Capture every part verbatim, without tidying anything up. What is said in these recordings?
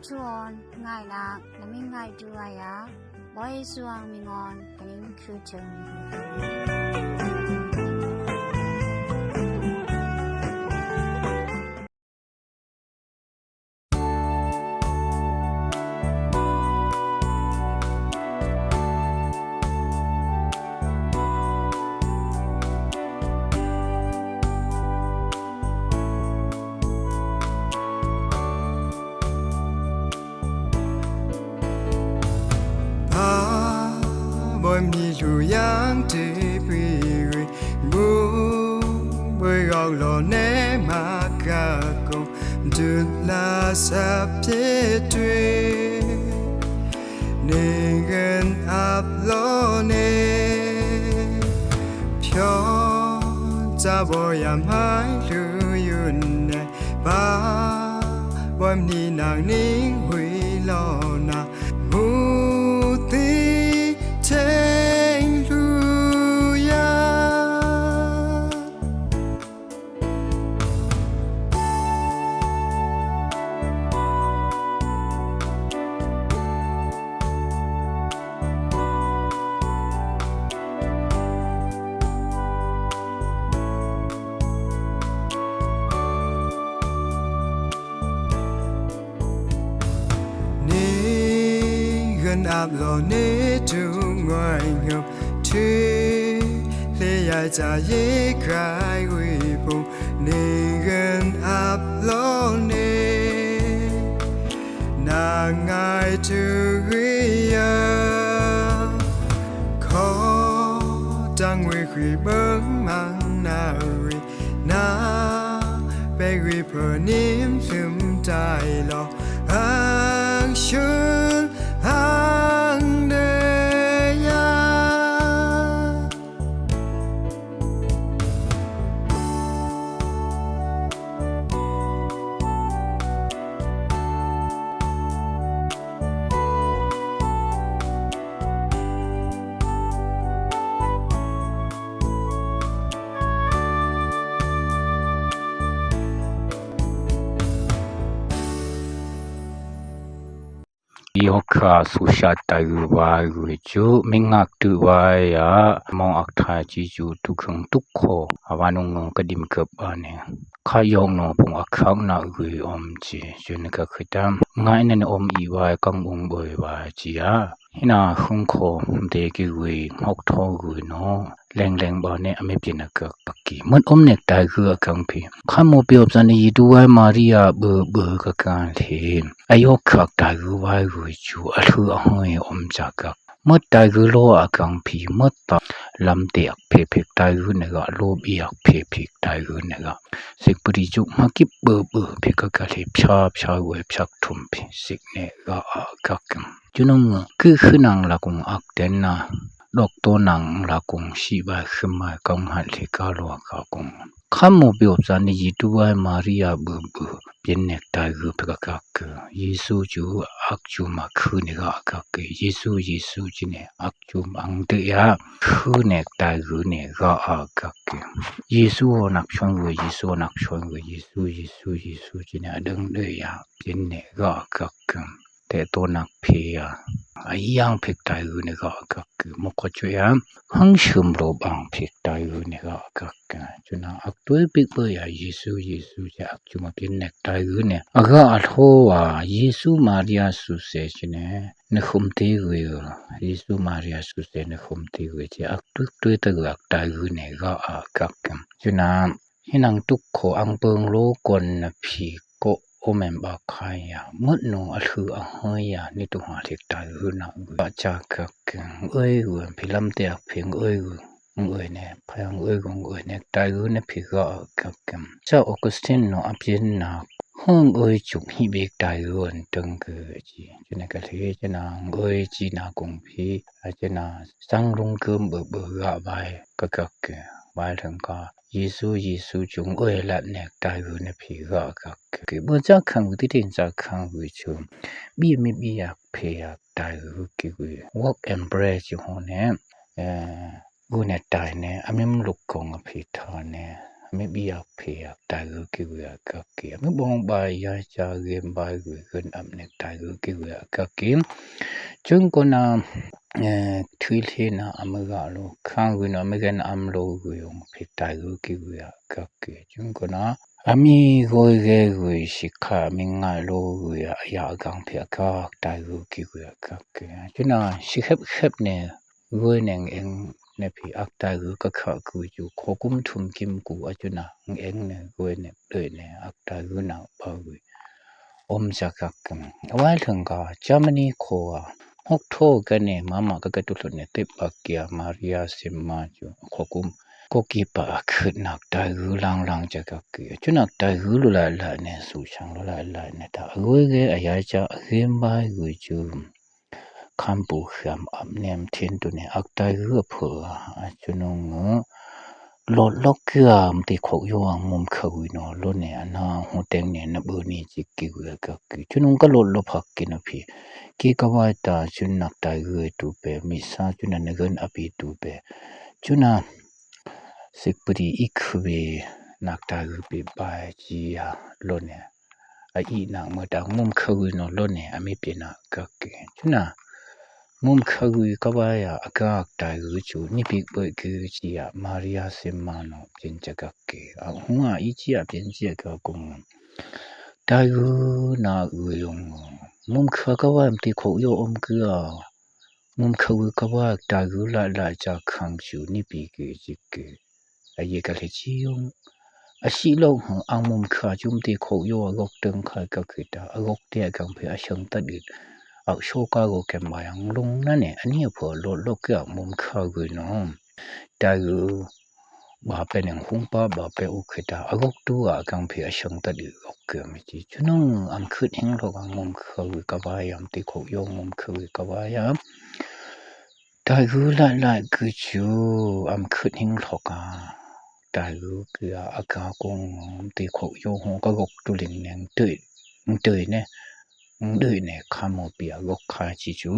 Chuon, ngai nak, na ming ngai duai a. Boi suang mingon, kaning kuchung. Pa, boi mni lu yang te pui wi, bu, boi gok lo ne ma ka ko, dut la sap te tui. Ningen ap lo ne. Pyo, za boi ya mai lu yun ne. Ba, boi mni nang ning hui lo na. Mu ti teng lu ya. Ni gen ap lo ni tu ngoi ngop tu le yai za ye kai wi pu ni gen ap lo ni na ngai tu wi ya ko tang wi wi bang mang na wi Na, pe wi pho nim sum tai lo, ang shun, ang de ya. Yoh kha susha taigu wai gu chu mingak tu wai ya mong ak thai chi chu tu khang tuk kho awanung ka dim kap ane. Kha yong no pung ak khang na gu om chi chu ni ka khitam ngai na ni om i wai kang ung boi wai chi ya. Hina hung kho de ki wi hok tho wi no. Leng leng ba ne ame pin a kak paki. Mut om nek tai gu a kang pi. Khan mo pi op zan i du wai Maria bu bu ka kan the. A yo kak tai gu wai gu chu a lhu a hoi om cha kak. Mut tai gu lo a kang pi. Mut ta lam te ak phe phe tai gu ne ga lo bi ak phe phe tai gu ne ga. Sik puri chu ma kip bu bu phe ka ka le pya pya gu pya thum pi. Sik ne ga a kak. Junung ku khunang la kung ak ten na. Doktor nang la kung shi ba khum ba kong hat le ka lo ka kung. Khan mo bi op zan i du wai Maria bu bu pin nek tai gu phe ka kak. Yesu chu ak chu ma khu ne ga kak. Yesu, Yesu chi ne ak chu ma ang de ya khu nek tai gu ne ga a kak. Yesu ho nak chon gu, Yesu nak chon gu, Yesu, Yesu, Yesu chi ne adang de ya pin ne ga a kak. Te to nak phe ya. A yang phe tai gu ne ga kak. Mo ko chu ya. Hang shum lo bang phe tai gu ne ga kak. Chu na ak tui pik bo ya Yesu, Yesu ya ak chu ma pin nek tai gu ne. A ga a lo a Yesu Maria su se chi ne. Ne khum te gu. Yesu Maria su se ne khum te gu chi ak tui tui ta gu ak tai gu ne ga a kak. Chu na Hinang tuk kho ang pung lo kon na phi ko omen ba khai ya. Mut no a lhu a hoi ya ni tu ha thik tai hu na gu. Ba cha kak oi gu phi lam te ak phi oi gu. Oi ne pha oi gu oi ne tai hu na phi ga kak. Cha Augustine no a pin na hong oi chuk hi bek tai hu an tung gu chi. Chu na ka le chu na oi chi na kung phi a chu na sang lung kum bu bu ga bai ka kak bai thang ka. Yesu, Yesu chung oi lat nek tai gu ne phi ga kak. Ki bu za khang gu ti tin za khang gu chu. Bi mi bi yak phi yak tai gu ki gu. Work and pray chu ho ne. Eh, gu ne tai ne. A mim luk kong a phi tha ne. mi bia phi ak taigu ki wi ak kaki. Mi bong ba ya cha gem ba wi gun ap nek taigu ki wi ak kaki. Chung kona, eh, thui lhi na ami ga lo, khang wi no ami gen am lo wi ong phi taigu ki wi ak kaki. Chung kona, ami goi ge wi sikha ami ngai lo wi ya, ya gang phi ak taigu ki wi ak kaki. Chuna si khep khep ne goi neng eng ne phi ak taigu ka kha ku chu khokum thum kim ku a chuna eng ne goi ne doi ne ak taigu na ba wi. Om sa kak kem. Awai thang ka Germany kho a. Hok tho ka ne mama ka ka tu thot ne tip ak kia Maria Simma chu khokum. Ko ki pa ak khut nak taigu lang lang cha kak ki. Chu nak taigu lu la la ne su chang lu la la ne ta. Goi ge a ya cha a gem ba wi chu. Khampu khiam ap nem thin tu ne ak taigu a phu a, a chunung ngu. Lot lok kia mti khok yo ang mum kha wi no lo ne ana hu teng ne na bu ni chi ki wi ak kaki. Chunung ka lot lo phak ki no phi. Ki ka wai ta chun nak taigu tu pe mi sa chuna na gun api tu pe. Chuna sik pudi ik wi nak taigu pi bai chi ya lo ne. A i nak ma ta mum kha wi no lo ne ami pia nak kaki. Chuna mum kha wi ka wai ya ak ak taigu chu ni pik boi ki chi ya Maria Simma no pin cha kaki. A hu a i chi ya pin chi ya ka kung. Taigu na wi yong. Mum kha ka wai mti khok yo om ki a. Mum kha wi ka wai taigu la la cha khang chu ni pik ki chi ki. A ye ka le chi yong. A si lo hu ang mum kha chu mti khok yo a gok teng kha ka ki ta a gok te a kang phi a shang ta dit. Ak so ka go kem ba yang lung na ne ani a phu lot lok kia mum kha wi no. Taigu ba pe neng hung pa ba pe u ki ta a gok tu a kang phi a shang ta dit gok kia mi chi. Chunung am khut hing lok ang mum kha wi ka wai ya mti khok yo mum kha wi ka wai ya. Taigu la la ki chu am khut hing lok a. Taigu kia ak kung mti khok yo hu ka gok tu ling neng tui. Tui ne. Tui ne kha mo pi a gok kha chi chu.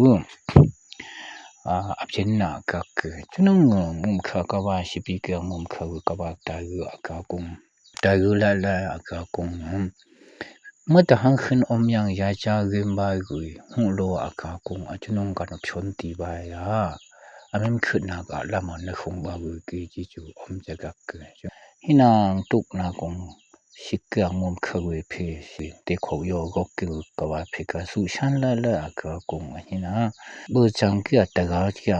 A, ap chen na ak kaki. Chunung mum kha ka wai si pi kia mum kha wi ka wai taigu ak kung. Taigu la la ak kung. Ma ta hang khin om yang ya cha gem ba wi hu lo ak kung a chunung ka no chon ti ba ya. A mim khut nak a la ma na khung ba wi ki chi chu om cha kaki. Hi nang tuk na kung sik kia mum kha wi phi si te khok yo gok ki wi ka wai phi ka su shan la la ak kung a hi na. Bu chang kia ta ga kia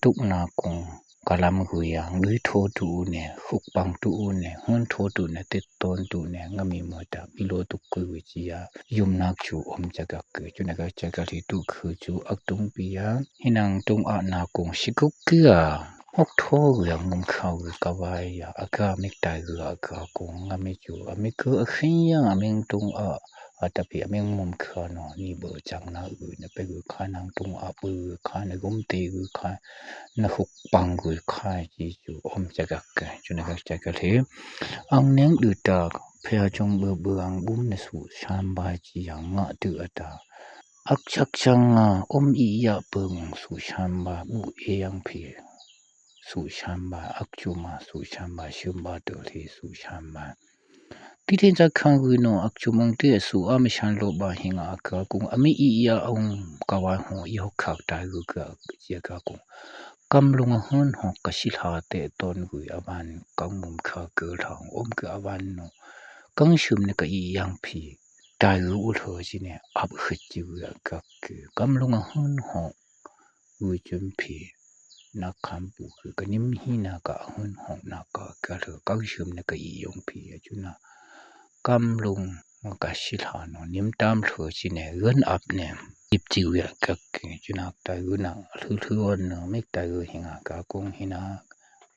tuk na kung. Ka lam gu yang, lui tho tu u ne, huk pang tu u ne, hun tho tu ne, tit ton tu ne, nga mi mo ta, mi lo tu ku wi chi ya, yum nak chu om cha kaki, chu na ka cha ka li tu khu chu ak tung pi ya. Hi nang tung a na kung si kuk kia, hok tho gu yang mum kha wi ka wai ya, ak ka mik tai gu ak ka kung nga mi chu, a mi ku a khin yang a ming tung a, a ta pi a ming mum kha no, ni bu chang na gu na pe gu kha nang tung a pu gu kha na gum ti gu kha. Na huk pang gu kha chi chu om cha kaki, chu na ka cha ka li. Ang neng du ta, phe a chung bu bu ang bum na su shan ba chi yang nga tu a ta. Ak chak chang a, om i ya pung su shan ba, bu e yang phi. Su shan ba, ak chu ma su shan ba, shum ba tu li su shan ba. Ti tin cha khang gu no ak chu mang ti su a mi shan lo ba hing a ka kung a mi i ya ong ka wa ho i ho khak tai gu ka chia ka kung. Kam lung a hun ho ka shi lha te ton gu a wan kang mum kha ke lhang om ke a wan no. Kang shum ne ka i yang phi. Tai gu u lho chi ne ap hit chi gu a ka ke. Kam lung a hun ho. Gu chun phi na kham pu khu ka nim hi na ka hun hong na ka ka lho ka shum na ka i yong phi a chu na. Kam lung ka shi lha no nim tam lho chi ne gun ap ne. Ip chi wi a ka ke chu na tai gu na lhu lhu on no mik tai gu hi nga ka kung hi na.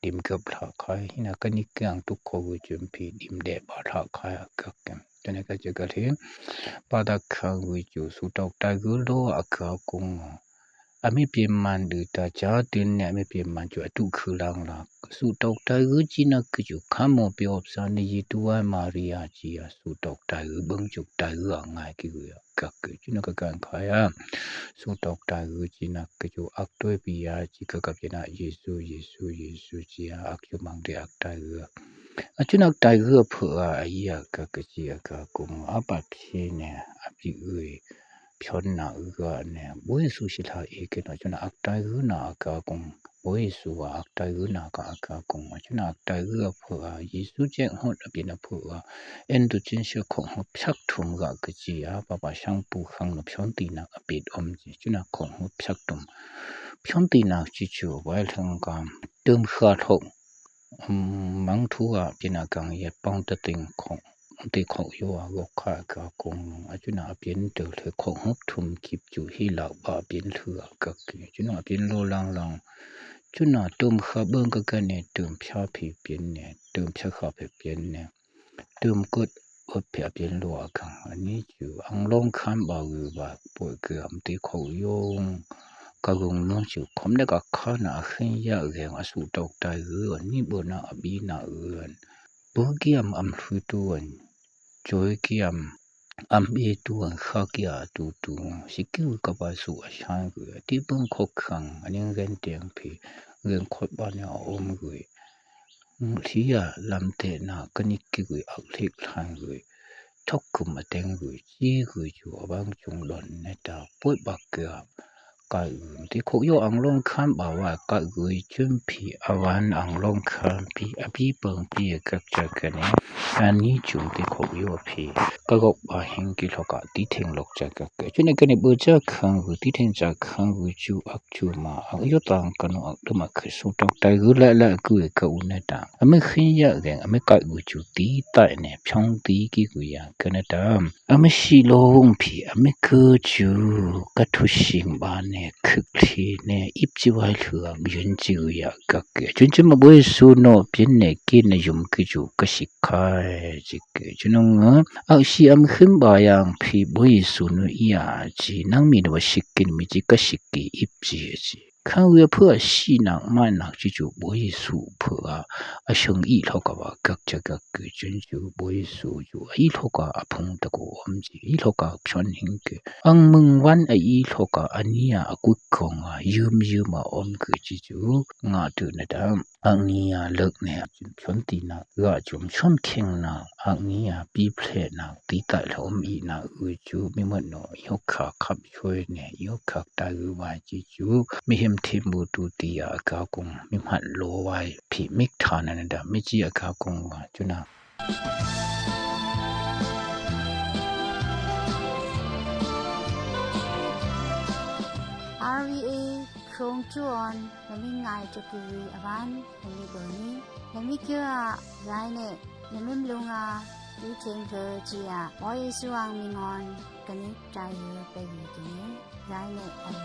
Dim gap lha khai hi na ka ni kiang tu kho gu chun phi dim de ba lha khai a ka ke. Chu na ka chu ka lhi. Pa da khang wi chu su tok tai gu lo a ka kung. A mi pim man du ta cha tin ne a mi pim man chu a tu khu lang la. Su tok tai gu chi na ku chu kham mo pi op sa ni yi tu wa Maria chi a su tok tai gu bang chu tai gu a ngai ki gu a ka ku chu na ka kan khai a. Su tok tai gu chi na ku chu ak toi pi a chi ka kap chi na Yesu, Yesu, Yesu chi a ak chu mang de ak tai gu. Achuna ak taigu aphuh a, ayi a ka kachi a ka kung apa phi ne, api ui phion na ui ga ne, boi su shi la i ke no, achuna ak taigu na a ka kung, boi su a ak taigu na ka a ka kung, achuna ak taigu aphuh a, Jisu jeng hot apin aphuh a, en tu chin shi khong hop sak thum ga kachi a, papa shang pu khang no phion ti na apit om chi, achuna khong hop sak thum. Phion ti na chi chu, wai thang ka, tum kha thok, um, mang thu a, pin a kang yet pang ta ting khong, ti khong yo a gok kha ka kung, achuna apin tu le khong hop thum kip chu hi la ba apin thu a ka ki, achuna apin lo lang lang, achuna tum kha bang ka ka ne, tum pha phi pin ne, tum pha kha phi pin ne. Tum kut ot phi apin lo a kang, ani chu ang long khan ba gu ba, poi ke am ti khong yong, ka gung long chu, khom ne ka kha na a khin ya geng a su tok taigu, ani bo na abi na un. Bo ki am am hu tu un, choi ki am, am e tu un, kha ki a tu tu, si ki u ka ba su a shan gu, ti bang khok khang, ani gen tiang phi, gen khot ba ne a om gu. Thia lam te na ka nik ki gui, ak lik thang gui, thok kum a teng gui, chi gui chu abang chung don ne ta, poi bak kia. Ka gui ti khok yo ang long khan ba wa, ka gui chun phi awan ang long khan phi, api pang phi kak cha ka ne. Ani chung ti khok yo phi, ka gok ba hing ki lok a ti theng lok cha ka. Chuna kani bo cha khang gu, ti theng cha khang gu chu ak chu ma, ak yo tang kanu ak dum ak khe su tok taigu la la gu e ka u na ta. Ame khin ya geng, ame ka gu chu ti tai ne, phiong ti ki gu ya ka na ta. Ame si lo ung phi, ame ke chu ka thu sing ba ne, khik thi ne, ip chi wai lhu ak yun chi gu ya ka ke. Chun chun ma boi su no pin ne, ki na yum ki chu ka sik khai chi ke. Chun nung, ak si am khin ba yang phi boi su no i a chi, nang mi no ba sik ki mi chi ka sik ki ip chi chi. Khan wi a phu a si nak ma nak chi chu boi su phu a, a shong i lok a ba kak cha kak ki chun chu boi su chu i lok a a phung ta ko om chi, i lok a phion hing ki. Ang mung wan a i lok a ani a a kut kong a yum yum a om ki chi chu nga tu na ta. Ak ni a lok ne, chun phion ti na, ga chum chum kheng na, ak ni a pi phle na, ti tai lom i na u chu, mi mot no, yo kha khap choi ne, yo kha ta u wa chi chu, mi hem thim bu tu ti a ka kung, mi mhat lo wai, phi mik tha na na da, mi chi a ka kung wa, chu na. R V A Khrong Chuon, na mi ngai chok ki wi awan, na mi boni, na mi kyo a, rai ne, na mi mlung a, yu cheng kyo chi a, oi suang mi ngon, kani chai yu pe yu kini, rai ne, ai.